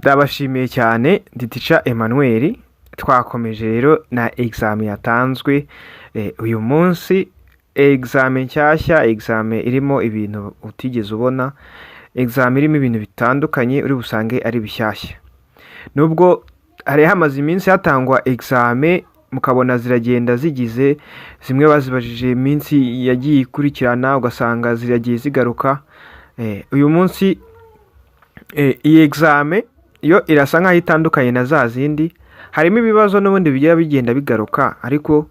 Ndabashimiye cyane, ndi Teacher Emmanuel. Twakomeje rero na examen yatanzwe uyu munsi, examen nshyashya, examen irimo ibintu utigeze ubona, examen irimo ibintu bitandukanye uri busange ari bishyashya. Nubwo hari hamaze iminsi hatangwa examen, mukabona ziragenda zigize, zimwe bazibajije iminsi yagiye ikurikirana, ugasanga ziragiye zigaruka. Uyu munsi iyi examen yo irasa nkaho itandukanye na za zindi. Harimo ibibazo n'ubundi bigiye bigenda bigaruka, ariko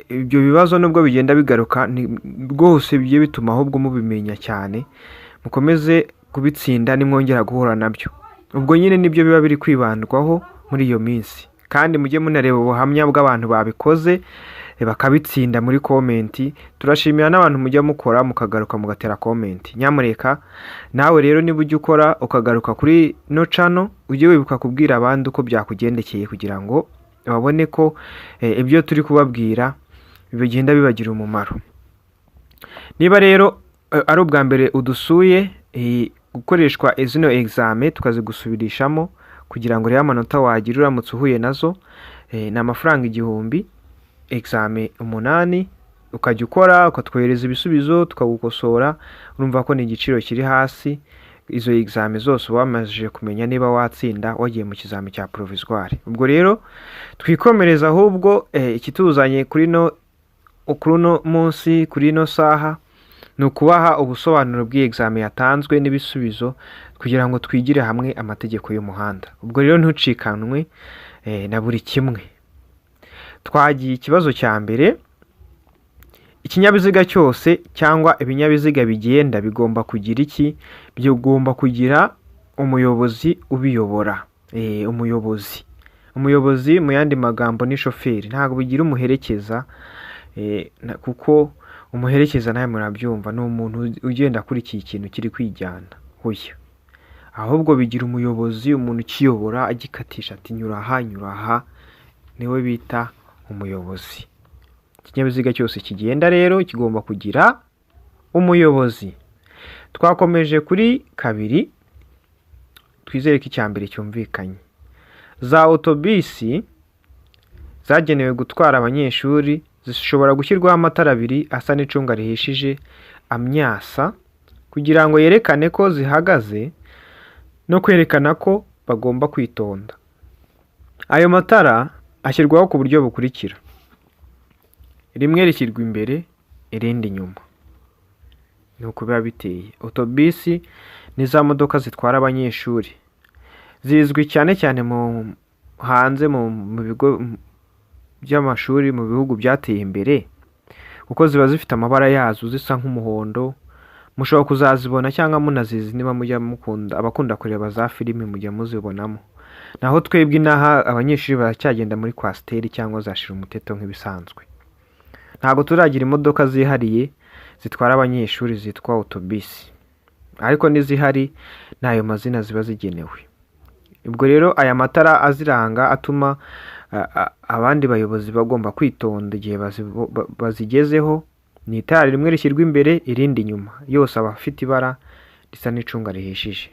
ibyo bibazo nubwo bigenda bigaruka ni rwose bigiye bituma ahubwo mubimenya cyane, mukomeze kubitsinda nimwongera guhura nabyo. Ubwo nyine nibyo biba biri kwibandwaho muri iyo minsi, kandi mujye munareba ubuhamya bw'abantu babikoze bakabitsinda muri comment. Turashimira n'abantu mujya mukora mukagaruka mugatera comment. Nyamuneka nawe rero niba ujya ukora ukagaruka kuri ino channel, ujye wibuka kubwira abandi uko byakugendekeye, kugira ngo babone ko ibyo turi kubabwira bigenda bibagira umumaro. Niba rero ari ubwa mbere udusuye, gukoreshwa zino examen tukazigusubirishamo kugira ngo urebe amanota wagira uramutse uhuye nazo, ni amafaranga 1000, examen 8, ukajya ukora ukatwohereza ibisubizo tukagukosora. Urumva ko ni igiciro kiri hasi. Izo examen zose uba wamajije kumenya niba watsinda wagiye mu kizami cya provisoire. Ubwo rero twikomereza ahubwo ikituzanye kuri uno munsi, kuri ino saha, ni ukubaha ubusobanuro bw'iyi examen yatanzwe n'ibisubizo, kugira ngo twigire hamwe amategeko y'umuhanda. Ubwo rero ntucikanwe na buri kimwe. Twagiye ikibazo cya mbere: ikinyabiziga cyose cyangwa ibinyabiziga bigenda bigomba kugira iki? Bigomba kugira umuyobozi ubiyobora. Umuyobozi mu yandi magambo ni shoferi. Ntabwo bigira umuherekeza, kuko umuherekeza nawe murabyumva ni umuntu ugenda akurikiye ikintu kiri kwijyana. Hoya, ahubwo bigira umuyobozi, umuntu ukiyobora, agikatisha ati nyura aha, nyura aha, niwe bita umuyobozi. Ikinyabiziga cyose kigenda rero kigomba kugira umuyobozi. Twakomeje kuri kabiri, twizere ko icya mbere cyumvikanye. Za otobisi zagenewe gutwara abanyeshuri zishobora gushyirwaho amatara abiri asa n'icunga rihishije amyasa, kugira ngo yerekane ko zihagaze no kwerekana ko bagomba kwitonda. Ayo matara ashyirwaho ku buryo bukurikira: rimwe rishyirwa imbere, irindi inyuma. Ni uko biba biteye. Otobisi ni za modoka zitwara abanyeshuri, zizwi cyane cyane mu hanze, mu bigo by'amashuri, mu bihugu byateye imbere, kuko ziba zifite amabara yazo, zisa nk'umuhondo. Mushobora kuzazibona cyangwa munazizi niba mujya mukunda, abakunda kureba za filimi mujya muzibonamo. Naho twebwe inaha abanyeshuri baracyagenda muri coaster cyangwa za shira umuteto nk'ibisanzwe. Ntabwo turagira imodoka zihariye zitwara abanyeshuri zitwa otobisi, ariko n'izihari ni ayo mazina ziba zigenewe. Ubwo rero aya matara aziranga atuma abandi bayobozi bagomba kwitonda igihe bazigezeho. Ni itara rimwe rishyirwa imbere, irindi inyuma, yose aba afite ibara risa n'icunga rihishije.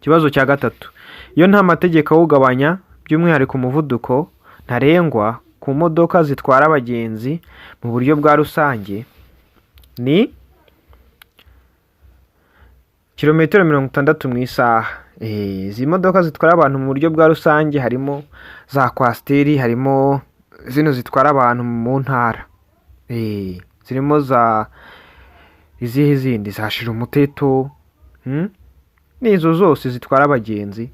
Ikibazo cya gatatu: iyo nta mategeko awugabanya, by'umwihariko umuvuduko ntarengwa ku modoka zitwara abagenzi mu buryo bwa rusange, ni kilometero 60 mu isaha. Izi modoka zitwara abantu mu buryo bwa rusange harimo za coaster, harimo zino zitwara abantu mu ntara, zirimo za izihe zindi, za shira umuteto, N'izo zose zitwara abagenzi,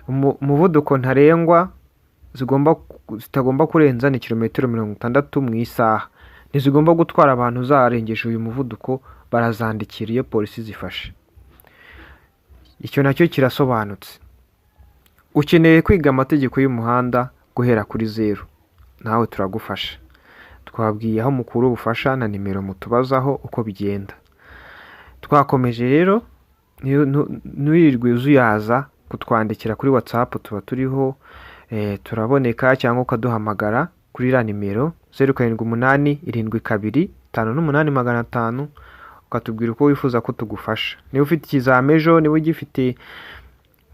umuvuduko ntarengwa zitagomba kurenza ni kilometero 60 mu isaha. Ntizigomba gutwara abantu zarengeje uyu muvuduko, barazandikira iyo polisi zifashe. Icyo nacyo kirasobanutse. Ukeneye kwiga amategeko y'umuhanda guhera kuri zeru, nawe turagufasha. Twabwiye aho mukura ubufasha na nimero mutubazaho uko bigenda. Twakomeje rero, ntiwirirwe uzuyaza kutwandikira kuri WhatsApp, tuba turiho, turaboneka, cyangwa ukaduhamagara kuri iriya nimero 0787258500, ukatubwira uko wifuza ko tugufasha. Niba ufite ikizami ejo, niba ugifite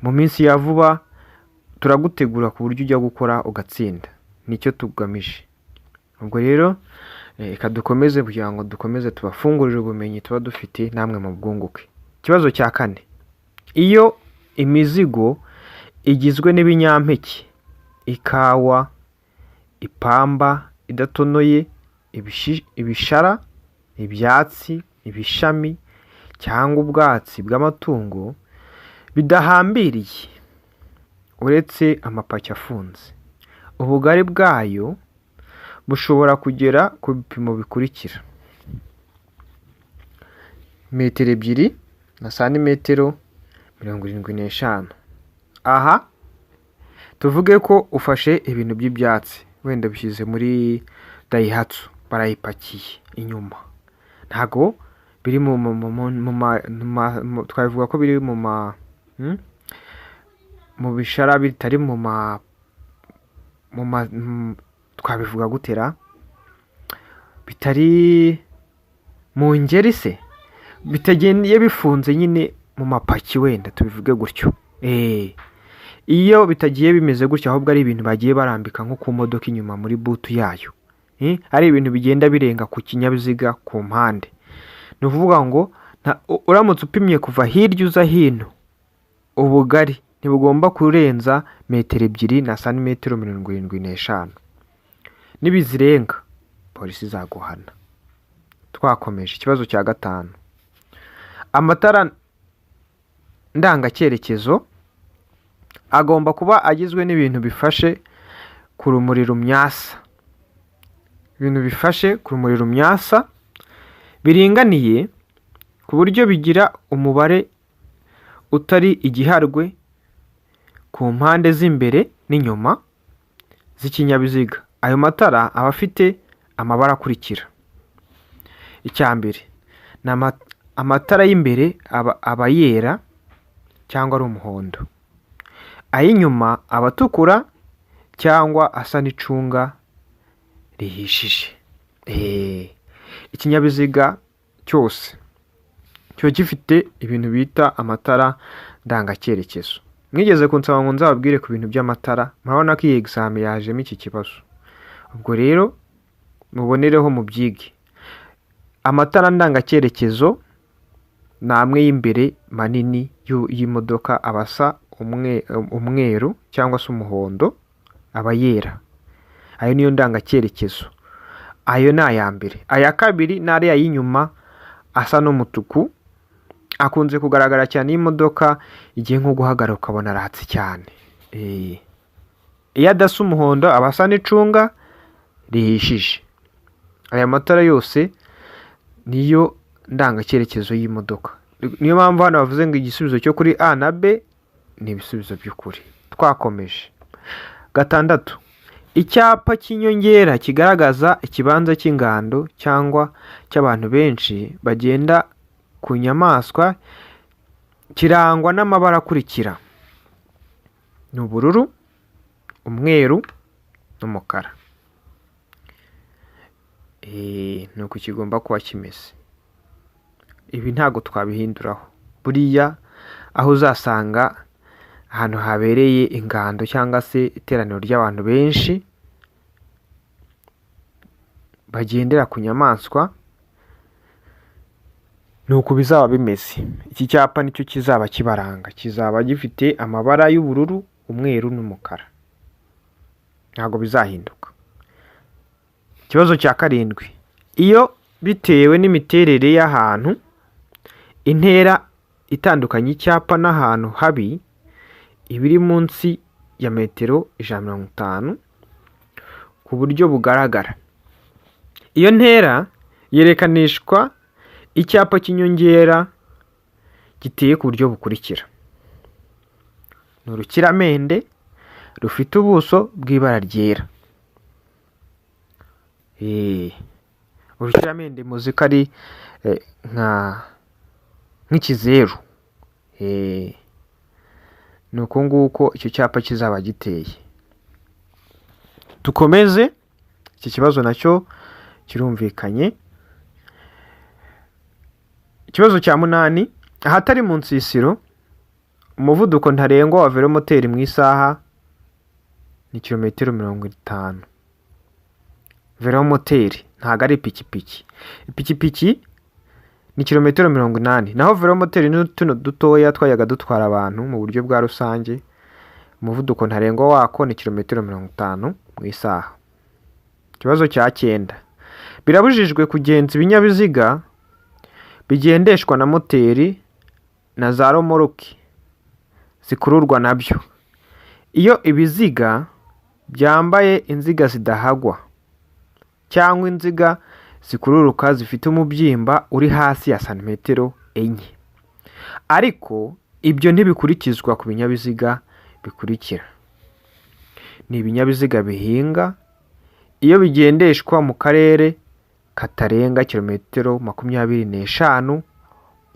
Mu minsi ya vuba turagutegura ku buryo ujya gukora ugatsinda, nicyo tugamije. Ubwo rero reka dukomeze kugira ngo dukomeze tubafungurire ubumenyi tuba dufite, namwe mu bwunguke. Ikibazo cya kane, iyo imizigo igizwe n'ibinyampeke, ikawa, ipamba idatonoye, ibishara, ibyatsi, ibishami cyangwa ubwatsi bw'amatungo bidahambiriye uretse amapaki afunze, ubugari bwayo bushobora kugera ku bipimo bikurikira: metero 2 na santimetero 75. Aha tuvuge ko ufashe ibintu by'ibyatsi, wenda bishyize muri Daihatsu, barayipakiye inyuma, ntago biri mu twavuga ko biri mu bishara bitari mu ma twabivuga gutera, bitari mu ngeri se, bitagiye bifunze nyine mu mapaki, wenda tubivuge gutyo. Iyo bitagiye bimeze gutyo, ahubwo ari ibintu bagiye barambika nko ku modoka inyuma muri butu yayo, ari ibintu bigenda birenga ku kinyabiziga ku mpande, ni ukuvuga ngo uramutse upimye kuva hirya uza hino, ubugari ntibugomba kurenza metero 2 na santimetero 75. Nibizirenga polisi izaguhana. Twakomeje. Ikibazo cya gatanu, amatara ndangacyerekezo agomba kuba agizwe n'ibintu bifashe ku rumuri rumyasa, ibintu bifashe ku rumuri rumyasa biringaniye ku buryo bigira umubare utari igiharwe ku mpande z'imbere n'inyuma z'ikinyabiziga. Ayo matara aba afite amabara akurikira: icya mbere ni amatara y'imbere aba yera cyangwa ari umuhondo, ay'inyuma aba atukura cyangwa asa n'icunga rihishije. Ikinyabiziga cyose kiba gifite ibintu bita amatara ndangacyerekezo. Mwigeze kunsaba ngo nzababwire ku bintu by'amatara, murabona ko iyi examen yajemo iki kibazo. Ubwo rero mubonereho mubyige. Amatara ndangacyerekezo ni amwe y'imbere manini y'imodoka, aba asa umweru cyangwa se umuhondo, aba yera. Ayo niyo ndangacyerekezo. Ayo ni aya mbere. Aya kabiri ni ariya y'inyuma asa n'umutuku, akunze kugaragara cyane iyo imodoka igiye nko guhagarara ukabona aratse cyane. Iyo adasa umuhondo aba asa n'icunga rihishije. Aya matara yose niyo ndangacyerekezo y'imodoka. Niyo mpamvu hano bavuze ngo igisubizo cyo kuri A na B ni ibisubizo by'ukuri. Twakomeje. Gatandatu, icyapa cy'inyongera kigaragaza ikibanza cy'ingando cyangwa cy'abantu benshi bagenda ku nyamaswa kirangwa n'amabara akurikira: ni ubururu, umweru n'umukara. Ni uku kigomba kuba kimeze. Ibi ntabwo twabihinduraho. Buriya aho uzasanga ahantu habereye ingando cyangwa se iteraniro ry'abantu benshi bagendera ku nyamaswa, ni uku bizaba bimeze. Iki cyapa nicyo kizaba kibaranga, kizaba gifite amabara y'ubururu, umweru n'umukara, ntabwo bizahinduka. Ikibazo cya karindwi, iyo bitewe n'imiterere y'ahantu, intera itandukanya icyapa n'ahantu habi iba iri munsi ya metero 150 ku buryo bugaragara. Iyo ntera yerekanishwa icyapa cy'inyongera giteye ku buryo bukurikira: ni urukiramende rufite ubuso bw'ibara ryera. Urukiramende muzi ko ari nk'ikizeru. Ni uko nguko icyo cyapa kizaba giteye. Dukomeze, iki kibazo nacyo kirumvikanye. Ikibazo cya munani, ahatari mu nsisiro Umuvuduko ntarengwa wa velomoteri mu isaha ni kilometero 50. Velomoteri ntabwo ari ipikipiki. Ipikipiki ni kilometero 80, naho velomoteri ni tuno dutoya twajyaga dutwara abantu mu buryo bwa rusange. Umuvuduko ntarengwa wako ni kilometero 50 mu isaha. Ikibazo cya 9, birabujijwe kugenza ibinyabiziga bigendeshwa na moteri na za romoruki zikururwa nabyo iyo ibiziga byambaye inziga zidahagwa cyangwa inziga zikururuka zifite umubyimba uri hasi ya santimetero 4. Ariko ibyo ntibikurikizwa ku binyabiziga bikurikira: ni ibinyabiziga bihinga iyo bigendeshwa mu karere katarenga kilometero 25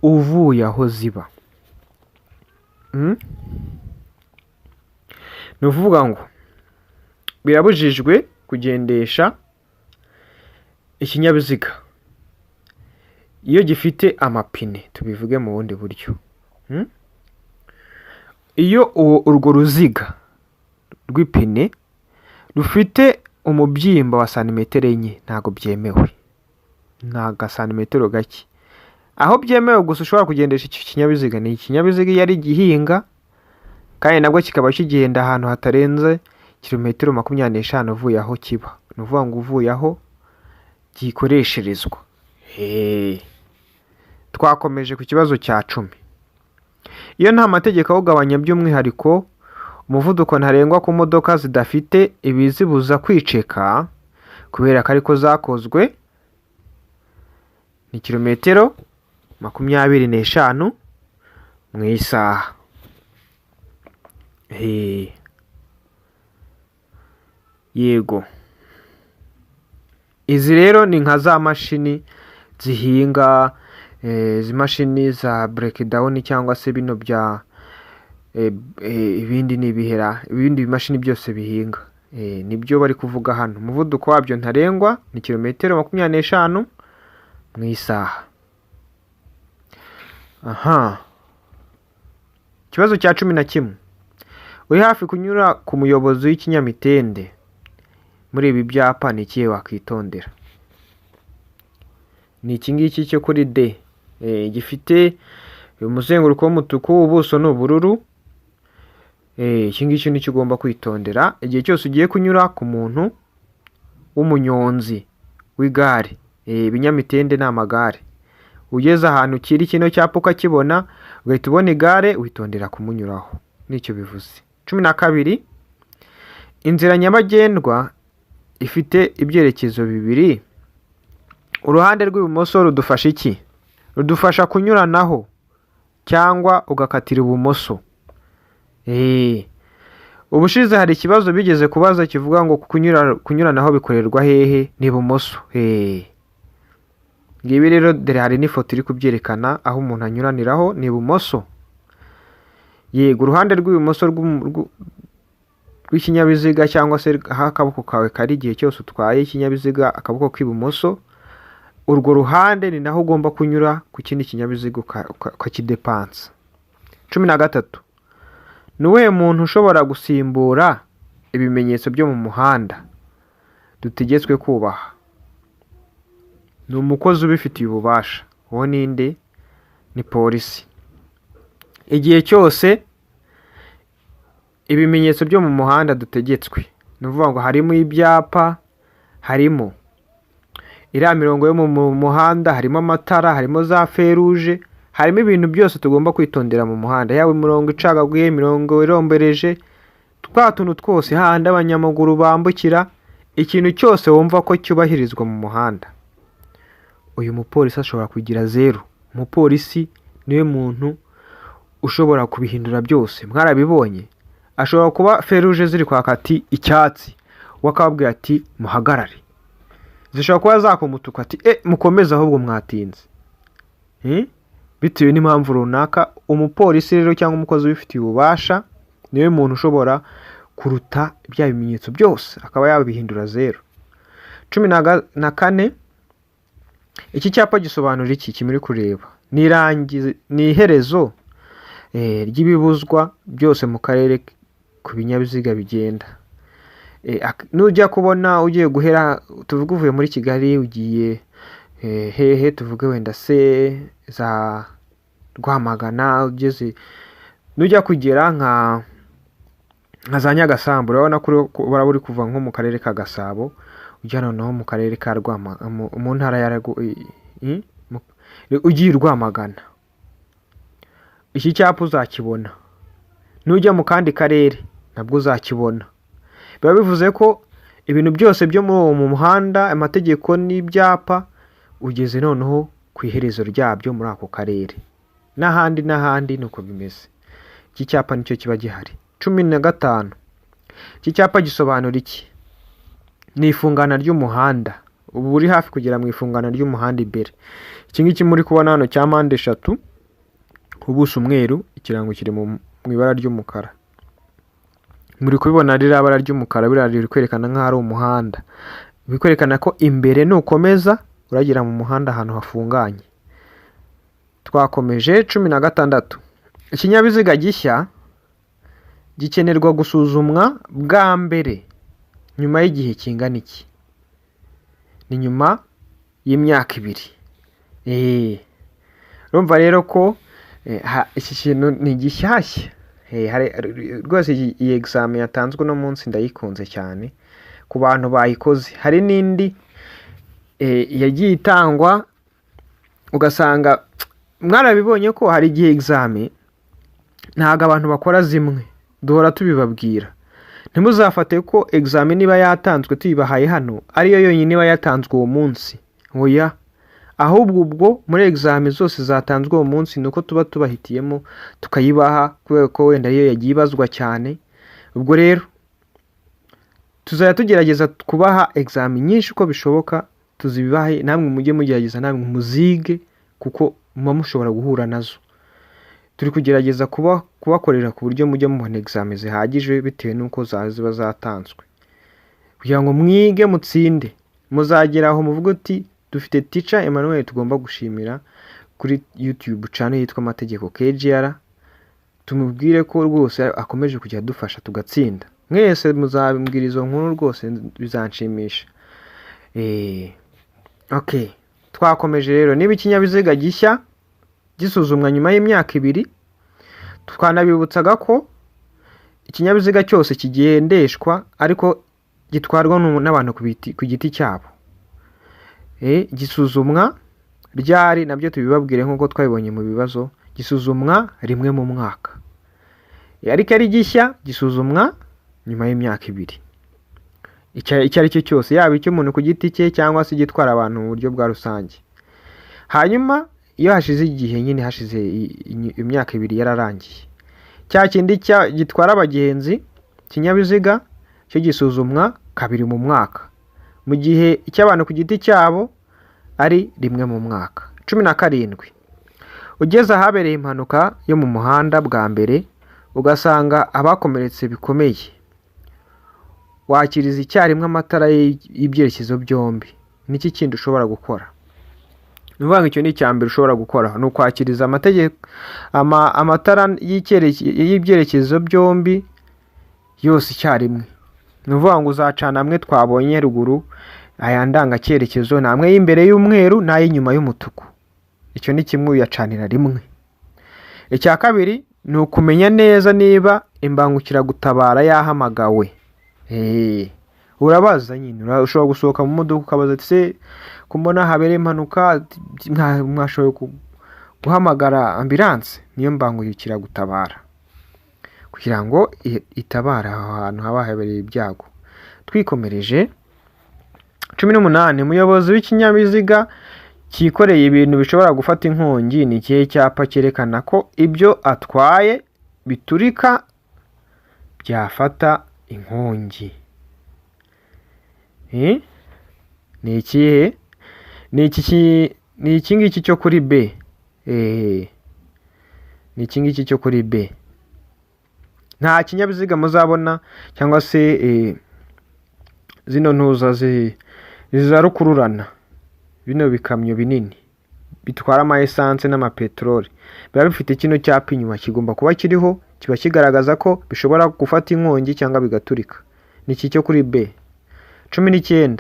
uvuye aho ziba. Ni ukuvuga ngo birabujijwe kugendesha ikinyabiziga iyo gifite amapine, tubivuge mu bundi buryo. Iyo urwo ruziga rw'ipine rufite umubyimba wa santimetero 4 ntabwo byemewe, ni agasantimetero gake. Aho byemewe gusa ushobora kugendesha icyo kinyabiziga ni ikinyabiziga iyo ari igihinga, kandi nabwo kikaba kigenda ahantu hatarenze kilometero 25 uvuye aho kiba. Ni ukuvuga ngo uvuye aho gikoresherezwa. Twakomeje ku kibazo cya 10. Iyo nta mategeko awugabanya by'umwihariko umuvuduko ntarengwa ku modoka zidafite ibizibuza kwiceka kubera ko ariko zakozwe ni kilometero 25 mu isaha. Yego, izi rero ni nka za mashini zihinga, izi mashini za breakdown cyangwa se bino bya ibindi ni ibihera, ibindi bimashini byose bihinga, nibyo bari kuvuga hano. Umuvuduko wabyo ntarengwa ni kilometero 25 mu isaha. Aha, ikibazo cya 11, uri hafi kunyura ku muyobozi w'ikinyamitende muri ibi byapa ni ikihe wakwitondera? Ni iki ngiki cyo kuri D, gifite umuzenguruko w'umutuku, ubuso ni ubururu. Iki ngiki nicyo ugomba kwitondera igihe cyose ugiye kunyura ku muntu w'umunyonzi w'igare. Ibinyamitende ni amagare. Ugeze ahantu kiri kino cyapa ukakibona ugahita ubona igare, witondera kumunyuraho, nicyo bivuze. 12, inzira nyabagendwa ifite ibyerekezo bibiri, uruhande rw'ibumoso rudufasha iki? Rudufasha kunyuranaho cyangwa ugakatira ibumoso. Ubushize hari ikibazo bigeze kubaza kivuga ngo kunyuranaho bikorerwa hehe? Ni ibumoso. Ngibi rero dore hari n'ifoto iri kubyerekana aho umuntu anyuraniraho ni ibumoso. Yego, uruhande rw'ibumoso rw'ikinyabiziga cyangwa se aho akaboko kawe kari igihe cyose utwaye ikinyabiziga, akaboko k'ibumoso, urwo ruhande ni naho ugomba kunyura ku kindi kinyabiziga ukakidepansa. 13, ni uwuhe muntu ushobora gusimbura ibimenyetso byo mu muhanda dutegetswe kubaha? Ni umukozi ubifitiye ububasha. Uwo ni nde? Ni polisi. Igihe cyose ibimenyetso byo mu muhanda dutegetswe, ni ukuvuga ngo harimo ibyapa, harimo iriya mirongo yo mu muhanda, harimo amatara, harimo za feruje, harimo ibintu byose tugomba kwitondera mu muhanda, yaba imirongo icagaguye, imirongo irombereje, twa tuntu twose hahandi abanyamaguru bambukira, ikintu cyose wumva ko cyubahirizwa mu muhanda, uyu mupolisi ashobora kugira zeru. Umupolisi niwe muntu ushobora kubihindura byose, mwarabibonye. Ashobora kuba feruje ziri kwaka ati icyatsi, we akababwira ati muhagarare. Zishobora kuba zaka umutuku ati mukomeze ahubwo mwatinze, bitewe n'impamvu runaka. Umupolisi rero cyangwa umukozi ubifitiye ububasha niwe muntu ushobora kuruta bya bimenyetso byose akaba yabihindura zeru. 14, iki cyapa gisobanura iki? Kimuri kureba ni iherezo ry'ibibuzwa byose mu karere ku binyabiziga bigenda. Nujya kubona ugiye guhera, tuvuge uvuye muri Kigali ugiye hehe, tuvuge wenda se za Rwamagana, ugeze nujya kugera nka za Nyagasambu, urabona ko uraba uri kuva nko mu karere ka Gasabo ujya noneho mu karere ka Rwamagana, mu ntara ya ugiye Rwamagana, iki cyapa uzakibona. Nujya mu kandi karere nabwo uzakibona. Biba bivuze ko ibintu byose byo muri uwo muhanda, amategeko n'ibyapa, ugeze noneho ku iherezo ryabyo muri ako karere. N'ahandi n'ahandi ni uko bimeze. Iki cyapa nicyo kiba gihari. 15. Iki cyapa gisobanura iki? Ni ifungana ry'umuhanda. Ubu uri hafi kugera mu ifungana ry'umuhanda imbere. Iki ngiki muri kubona hano cya mpande eshatu, ubuso umweru, ikirango kiri mu ibara ry'umukara. Muri kubibona ririya bara ry'umukara biriya riri kwerekana nk'aho ari umuhanda. Biri kwerekana ko imbere nukomeza uragera mu muhanda ahantu hafunganye. Twakomeje. 16. Ikinyabiziga gishya gikenerwa gusuzumwa bwa mbere nyuma y'igihe kingana iki? Ni nyuma y'imyaka 2. Urumva rero ko iki kintu ni gishyashya. Rwose iyi examen yatanzwe uno munsi ndayikunze cyane ku bantu bayikoze. Hari n'indi yagiye itangwa ugasanga mwarabibonye ko hari igihe examen ntabwo abantu bakora zimwe, duhora tubibabwira. Ntimuzafate ko examen niba yatanzwe tuyibahaye hano ariyo yonyine iba yatanzwe uwo munsi. Oya, ahubwo ubwo muri examen zose zatanzwe uwo munsi ni uko tuba tubahitiyemo tukayibaha kubera ko wenda ariyo yagiye ibazwa cyane. Ubwo rero tuzajya tugerageza kubaha examen nyinshi uko bishoboka, tuzibahe namwe mujye mugerageza namwe muzige kuko muba mushobora guhura nazo. Turi kugerageza kubakorera ku buryo mujya mubona examen zihagije bitewe n'uko ziba zatanzwe, kugira ngo mwige mutsinde. Muzagera aho muvuga uti dufite Teacher Emmanuel tugomba gushimira kuri YouTube channel yitwa Amategeko KGR, tumubwire ko rwose akomeje kujya adufasha tugatsinda. Mwese muzabwira izo nkuru rwose bizanshimisha. Okay, twakomeje rero. Niba ikinyabiziga gishya gisuzumwa nyuma y'imyaka 2, twanabibutsaga ko ikinyabiziga cyose kigendeshwa ariko gitwarwa n'abantu ku giti cyabo, gisuzumwa ryari? Nabyo tubibabwire nk'uko twabibonye mu bibazo, gisuzumwa rimwe mu mwaka. Ariko ari gishya gisuzumwa nyuma y'imyaka 2. Icyo ari cyo cyose, yaba icy'umuntu ku giti cye cyangwa se igitwara abantu mu buryo bwa rusange. Hanyuma iyo hashize igihe nyine, hashize imyaka 2 yararangiye, cya kindi gitwara abagenzi ikinyabiziga cyo gisuzumwa 2 mu mwaka, mu gihe icy'abantu ku giti cyabo ari rimwe mu mwaka. 17. Ugeze ahabereye impanuka yo mu muhanda bwa mbere ugasanga abakomeretse bikomeye, wakiriza icyarimwe amatara y'ibyerekezo byombi. Niki kindi ushobora gukora? Ni ukuvuga ngo icyo ni icya mbere ushobora gukora, ni ukwakiriza amategeko amatara y'ibyerekezo byombi yose icyarimwe. Ni ukuvuga ngo uzacana amwe twabonye ruguru, aya ndangacyerekezo ni amwe y'imbere y'umweru n'ay'inyuma y'umutuku. Icyo ni kimwe, uyacanira rimwe. Icya kabiri ni ukumenya neza niba imbangukiragutabara yahamagawe. Urabaza nyine, ushobora gusohoka mu modoka ukabaza ati se kumbona habereye impanuka mwashoboye guhamagara ambulance? Niyo mbangukiragutabara kugira ngo itabare aho hantu haba habereye ibyago. Twikomereje. 18. Umuyobozi w'ikinyabiziga cyikoreye ibintu bishobora gufata inkongi, ni ikihe cyapa cyerekana ko ibyo atwaye biturika byafata inkongi? Ni ikihe? Ni iki ngiki cyo kuri B. Ni iki ngiki cyo kuri B. Nta kinyabiziga muzabona cyangwa se zino ntuza ziza rukururana, bino bikamyo binini bitwara ama esanse n'amapeteroli biba bifite kino cyapa inyuma, kigomba kuba kiriho, kiba kigaragaza ko bishobora gufata inkongi cyangwa bigaturika. Ni iki cyo kuri B. 19,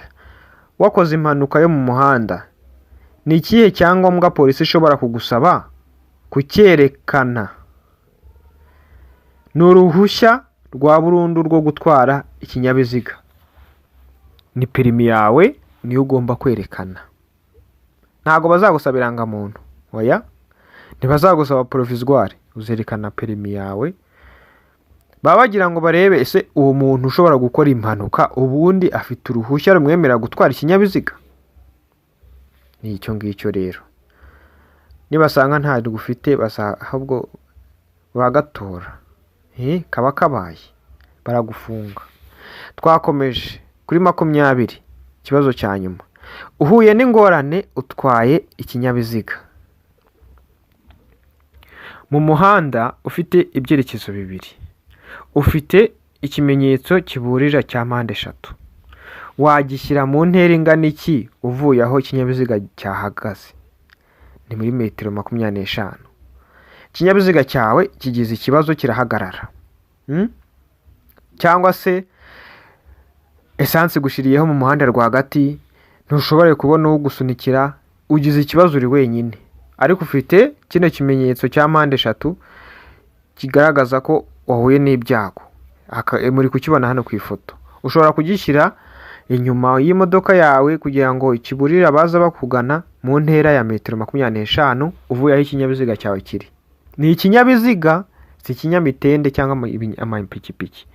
wakoze impanuka yo mu muhanda, ni ikihe cyangombwa polisi ishobora kugusaba kucyerekana? Ni uruhushya rwa burundu rwo gutwara ikinyabiziga, ni perimi yawe niyo ugomba kwerekana. Ntabwo bazagusaba irangamuntu, oya, ntibazagusaba provisoire, uzerekana perimi yawe. Baba bagira ngo barebe ese uwo muntu ushobora gukora impanuka ubundi afite uruhushya rumwemerera gutwara ikinyabiziga. Ni icyo ngicyo rero, nibasanga ntarwo ufite ahubwo uragatora, kaba kabaye baragufunga. Twakomeje kuri 20, ikibazo cya nyuma. Uhuye n'ingorane utwaye ikinyabiziga mu muhanda ufite ibyerekezo bibiri, ufite ikimenyetso kiburira cya mpande eshatu, wagishyira mu ntera ingana iki uvuye aho ikinyabiziga cyahagaze? Ni muri metero 25. Ikinyabiziga cyawe kigize ikibazo kirahagarara, cyangwa se esanse igushiriyeho mu muhanda rwagati, ntushobore kubona ugusunikira, ugize ikibazo uri wenyine, ariko ufite kino kimenyetso cya mpande eshatu kigaragaza ko wahuye n'ibyago. Muri kukibona hano ku ifoto. Ushobora kugishyira inyuma y'imodoka yawe kugira ngo ikiburire abaza bakugana mu ntera ya metero 25 uvuye aho ikinyabiziga cyawe kiri. Ni ikinyabiziga, si ikinyamitende cyangwa amapikipiki.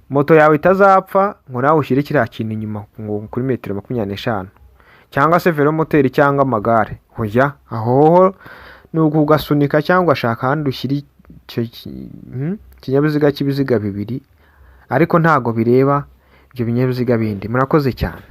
Moto yawe itazapfa ngo nawe ushyire kiriya kintu inyuma ngo kuri metero 25, cyangwa se velomoteri cyangwa amagare. Oya, aho ni ukugasunika cyangwa ugashaka ahandi ushyira icyo kinyabiziga cy'ibiziga bibiri, ariko ntago bireba ibyo binyabiziga bindi. Murakoze cyane.